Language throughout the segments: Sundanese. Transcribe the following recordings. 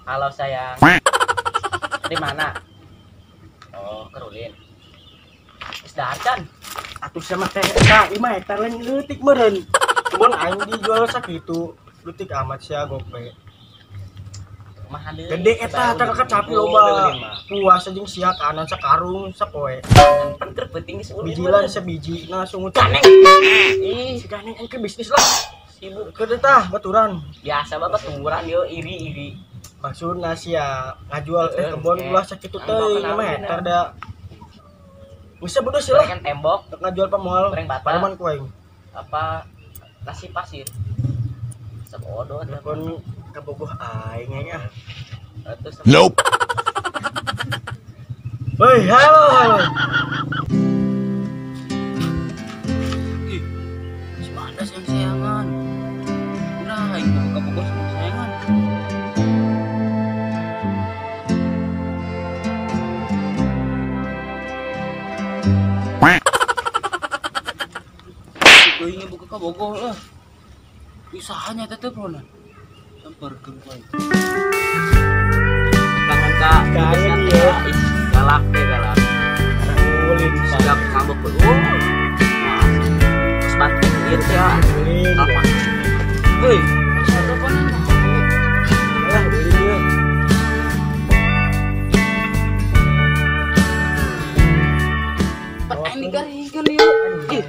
Halo sayang. Di mana? Oh, kerulin. Geus dahar can. Atuh sama teh eta 5 hektar lain leutik meureun. Kebon aing dijual sakitu. Leutik amat sia gope. Kumaha deui? Gede eta teh kecapi loba. Puas jeung sia kanan sakarung sapoe. Pan keur peuting geus ulin. Bijilan sebiji nah sungut kaneng. Ih, si kaneng aing ke bisnis lah. Sibuk keur tah baturan. Biasa bae baturan yo iri-iri. Maksudna sia ngajual teh kebon ulah sakitu teh 5 hektar da. Bisa bodoh sih lah. Gorengan tembok, ngajual pamoal. Goreng bata. Pareman ku aing. Apa nasi pasir. Sebodoh telepon kabogoh aing nya. Nope. Woi, halo halo. Ih, si mana sih sayangan? Udah aing kabogoh sayangan. Geuing buka kabogoh lah. Usahanya tetep lona. Samperkeun ku aing. Kangen ka kangen ieu. Galak teh galak. Ulin siap ngambek we. Terus bantu ieu teh. Ulin. Apa? Heuy, teleponan mah. Lah ulin ieu. Pan aing digaringkeun ieu. Ih.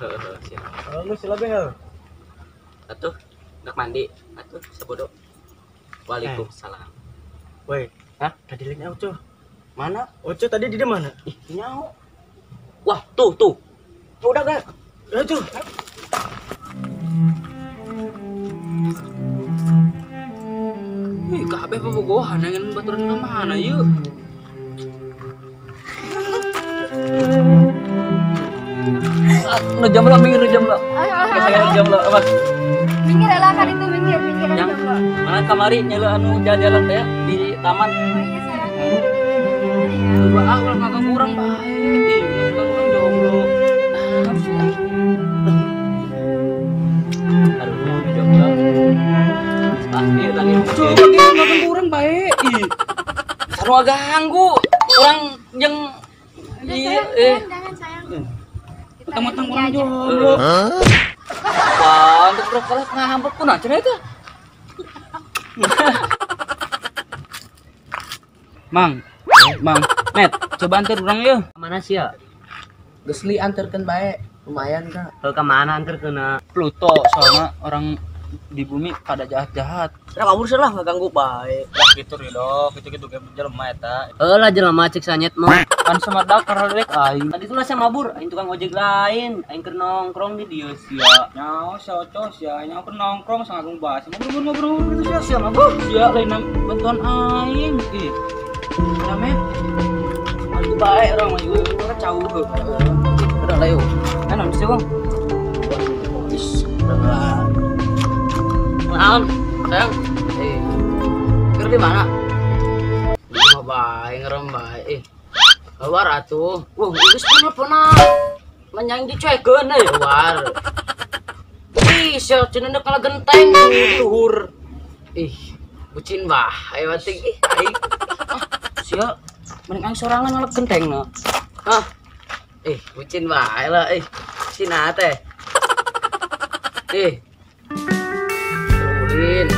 Heeh, siap. Kalau sila behel. Atuh, nak mandi. Atuh, sebodoh. Waalaikumsalam. Woi, hah? Tadi lain Oco. Mana? Oco tadi di mana? Ih, nyau. Wah, tuh, tuh. Udah, guys. Ya tuh. Ih, kabeh bobogohan ngan baturan ka mana ieu? Nu jomblo minggir nu jomblo. Saya nu jomblo, apa? Minggir lah kan itu minggir, minggir jomblo. Mana kamari nyelu anu jalan-jalan teh di taman. Oh iya sayang. Coba ah ulah ngaganggu urang bae. Ih, ngaganggu urang jomblo. Nah, sih. Aduh, jomblo. Pasti tadi. Coba ge ngaganggu urang bae. Ih. Sarua ganggu. Urang jeung iya, jangan sayang. Petang-petang urang jomblo. Wah, untuk berapa ngambek kunaon cenah eta? Mang, Mang, Met, coba antar urang yeuh. Mana sih ya? Geus li anterkeun bae, lumayan ka. Heuh ka mana anterkeunna? Pluto, soalnya orang di bumi pada jahat-jahat. Lah kabur sih lah ngaganggu bae. Lah gitu Rido, gitu-gitu ge jelema eta. Heuh lah jelema cek sanyet mah. Kan sama dakar rek aing. Tadi tuh lah saya mabur, aing tukang ojek lain, aing keur nongkrong di dieu sia. Nyaho sia oco sia, nyaho keur nongkrong sangagung bae. Ngobrol-ngobrol gitu sia sia mabur. Sia lain bantuan aing. Ih. Rame. Atuh bae urang mah ieu urang cau heuh. Udah lah yuk. Kan mesti Bang. Is, udah. Naon, sayang? Keur di mana? Di rumah bae, ngerem bae. Keluar atuh. Wah, geus pernah menyang dicuekeun euy. Keluar. Ih, sia cenah kala genteng luhur. Ih, bucin bah, ayo batik ih aing. Ah, sia mending aing sorangan ngalek gentengna. Hah. Ih, bucin bae lah ih. Sina teh. Ih. Ulin.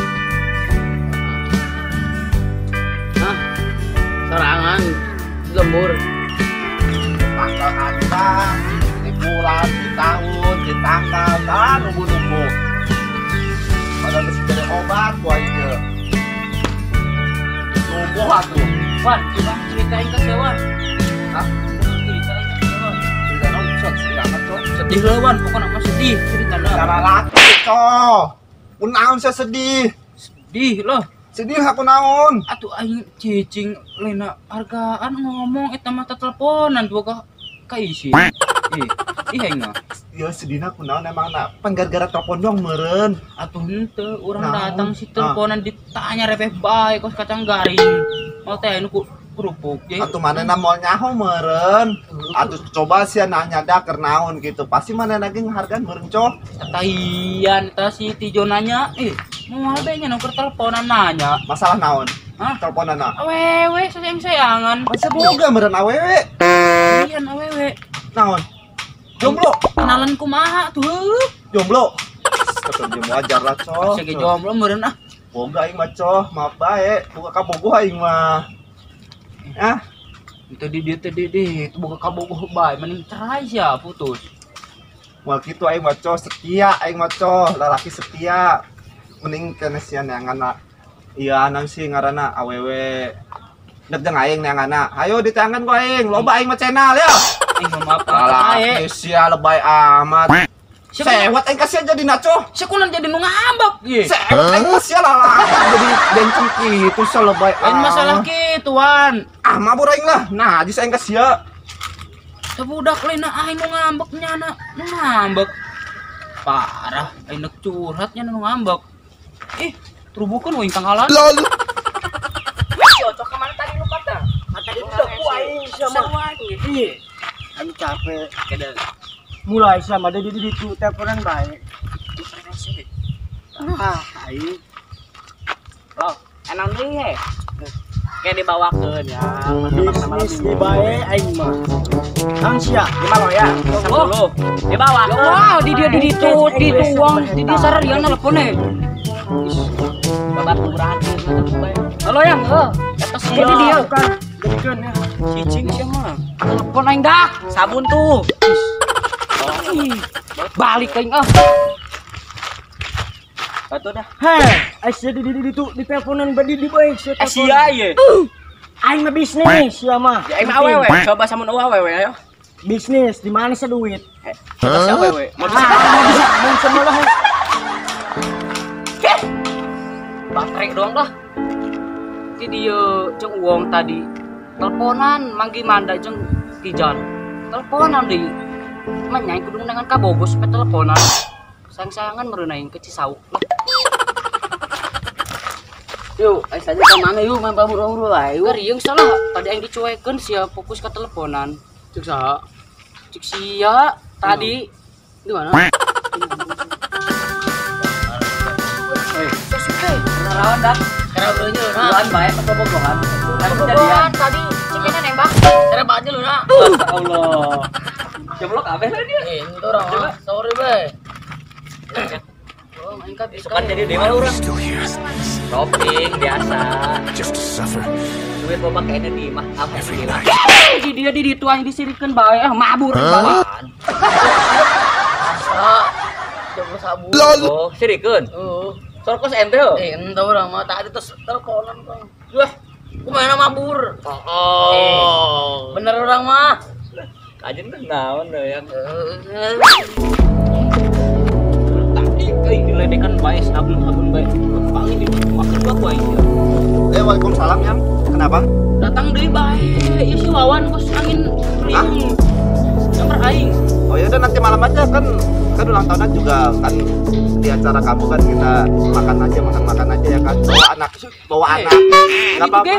Hah. Sorangan lembur. Tanggal anta, di bulan, di tahun, di tanggal, kan nunggu-nunggu. Padahal mesti jadi obat gua ini. Nunggu atuh. Wan, coba ceritain ke saya, Wan. Hah? Ceritain ke saya, Wan. Cerita naon, sedih amat, Cok. Sedih lah, Wan. Pokoknya mah sedih ceritana. Cara laki, Cok. Kunaon saya sedih? Sedih loh. Sedih aku naon? Atuh aing cicing lena hargaan ngomong eta mah teleponan boga kaisi. Ih, ih aing mah. Ya sedihna kunaon emang na pan gara-gara telepon doang meureun. Atuh henteu urang datang si teleponan ditanya repeh bae kos kacang garing. Mau teh anu ku kerupuk ye. Atuh manehna moal nyaho meureun. Atuh coba sia nanya da keur naon gitu. Pasti manehna ge ngahargaan meureun, Cok. Tatahian eta si Tijo nanya. Ih. Moal bae nya nuker teleponan nanya. Masalah naon? Hah? Teleponan na. Awewe sayang-sayangan. Masa boga meureun awewe. Iya awewe. Naon? Jomblo. Kenalan kumaha tuh? Jomblo. Astagfirullah wajar lah, coh. Asa ge jomblo meureun ah. Boga aing mah, coh. Maaf bae, boga kabogoh aing mah. Ah, itu di dia teh di itu boga kabogoh bae mending cerai sia putus. Moal kitu aing mah, coh, setia aing mah, coh, lalaki setia. Mending kene sia neangan iya naon sih ngaranna awewe. Dek jeung aing neanganna. Hayo diteangan ku aing, loba aing mah channel ya. Aing mah maaf lalaki sia lebay amat. Sewot aing kasih jadi naco. Sia kunan jadi nu ngambek ye. Sewot aing kasih lalaki jadi benceng kitu sia lebay. Lain masalah kituan. Ah mabur aing lah. Nah, ajis aing kasih. Teu budak lain aing nu ngambek nyana. Nu ngambek. Parah, aing nek curhat nya nu ngambek. Ih, terubukeun we tangkalan. Lol. Cocok ka mana tadi lu kata? Tadi udah ku aing sia mah. Iya. Aing capek. Kedel. Mulai sama dia di itu teleponan baik. Ah, aing. Loh, enak deui he. Kayak dibawakeun ya. Bisnis di bae aing mah. Kang sia, gimana ya? 10. Dibawakeun. Wah, di dia di ditu, di tuang, di dia sararian telepon e. Babaturan geus bae. Halo yang, heuh. Eta sia di dia. Jadikeun ya. Cicing sia mah. Telepon aing dak. Sabun tuh. Balik aing ah. Batu dah. Heh, sia di ditu di teleponan badi di bae sia. Sia ye. Aing mah bisnis sia mah. Ya aing mah awewe, coba samun awewe ayo. Bisnis di mana sia duit? Coba sia awewe. Mau bisa, mun semua lah. Baterai doang lah. Di dia jeung uang tadi. Teleponan manggi manda jeung Tijan. Teleponan deui. Manya kudu dengan kabogo supaya teleponan. Sayang-sayangan meureun aing ke Cisauk lah. Yuk, aing saja ka mana yuk main buru-buru lah yuk. Gariung salah, tadi aing dicuekeun sia fokus ka teleponan. Cek saha? Cek sia tadi. Di mana? Rawan dah. Karena lu bae kabogohan. Kabogohan tadi cikena nembak. Cara aja lu na. Allah. Jomblo kabeh lah dia. Itu orang mah. Sorry bae. Oh, aing ka kan jadi dewa urang. Shopping biasa. Just to suffer. Duit loba kayaknya di mah alhamdulillah. Di dia di ditu aing disirikeun bae ah mabur bae. Jomblo sabun. Oh, sirikeun. Heeh. Sorkos ente ho. Ente urang mah tadi terus teleponan kok. Wah, kumaha mabur. Oh. Bener urang mah. Kajen teh naon deui yang. Tadi euy diledekan bae sabun-sabun bae. Paling dimakan gua ku aing. Waalaikumsalam yang. Kenapa? Datang deui bae. Ieu si Wawan kos angin riung. Nomor aing. Oh ya udah nanti malam aja kan ulang tahunan juga kan di acara kamu kan kita makan aja makan aja ya kan bawa anak nggak apa-apa.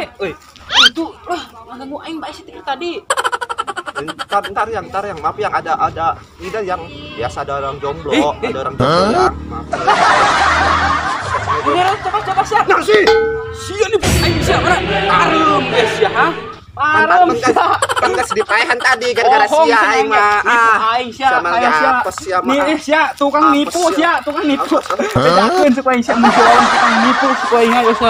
Itu lah ngaganggu aing bae sih tadi. Ntar yang maaf yang ada ini yang biasa ada orang jomblo, ada orang jomblo ya. Maaf. Ini coba siap. Nah sih. Sia nih aing sia mana? Arum geus ya, ha? Arum sia. Kan geus dipaehan tadi gara-gara sia aing mah. Ah, aing sia, sia. Nih sia tukang nipu sia, tukang nipu. Bedakeun suku aing sia mun tukang nipu suku aing geus.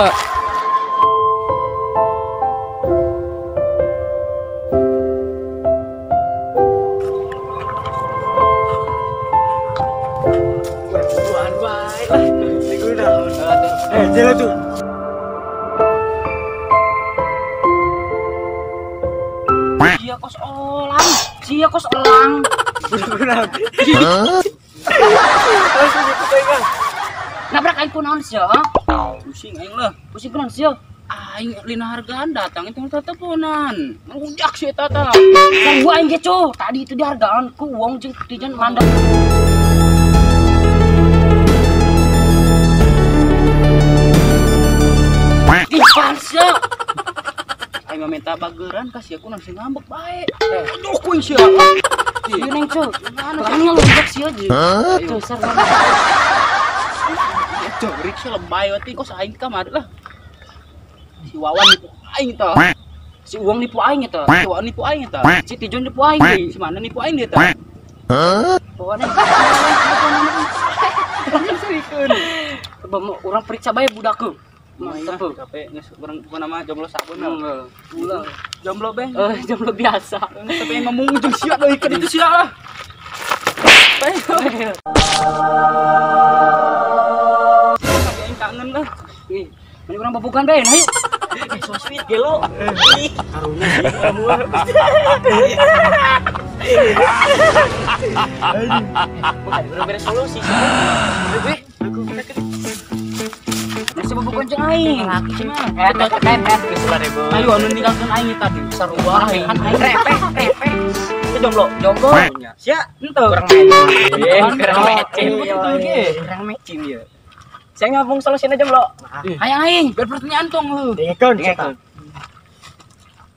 Jalan tuh. Sia kos olang, sia kos elang. Nabrak aing kunaon sia? Pusing aing lah. Pusing kunaon sia? Aing lina hargaan datang itu teleponan. Ngelunjak si eta tah. Ganggu aing ge cuh. Tadi itu dihargaan ku wong jeung tijan mandak. Ih, aing mah minta bageran ka sia kunaon sih ngambek bae. Aduh kuing sia. Ieu neng cuh. Kan ngelunjak sia jeung. Cuh sar. Ceurik sih lebay we kos aing kamari lah. Si Wawan nipu aing tah. Si Uang nipu aing eta. Si Wawan nipu aing eta. Si Tijon nipu aing deui. Si mana nipu aing deui eta. Hah? Pokona coba urang periksa bae budak ke. Capek geus urang bukan nama jomblo sabun lah. Ulah. Jomblo beh. Jomblo biasa. Tapi yang ngomong jeung sia deui ka ditu sia lah. Aing kangen lah. Ih, mending urang bobogan bae hayu. So sweet gelo. Ih, karunya sih kamu. Bukan beres solusi sih. Masih bobogan jeung aing. Laki cenah. Eta tepet geus 1000. Ayo anu ninggalkeun aing tadi sarua aing. Repek, repek. Itu jomblo, jomblo. Sia, henteu. Kurang matching. Kurang matching. Kurang matching ieu. Saya ngomong solusinya jomblo. Hayang aing, biar pertanyaan tong heuh. Dengekeun.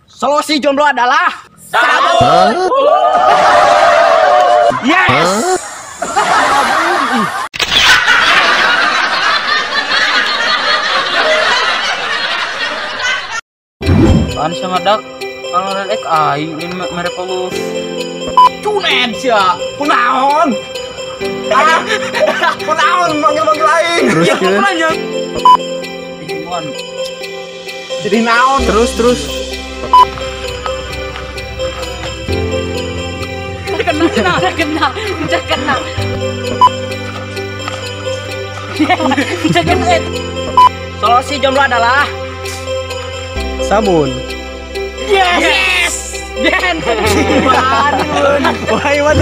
Solusi jomblo adalah sabun. Yes. Apaan sama dak? Kalau rek aing ini merek lu. Cunet sia. Kunaon? Kunaon manggil-manggil aing. Terus ya, jadi naon? Terus terus. Kena kena kena. Kena. Solusi jomblo adalah sabun. Yes. Yes. Ben. Wah, wah,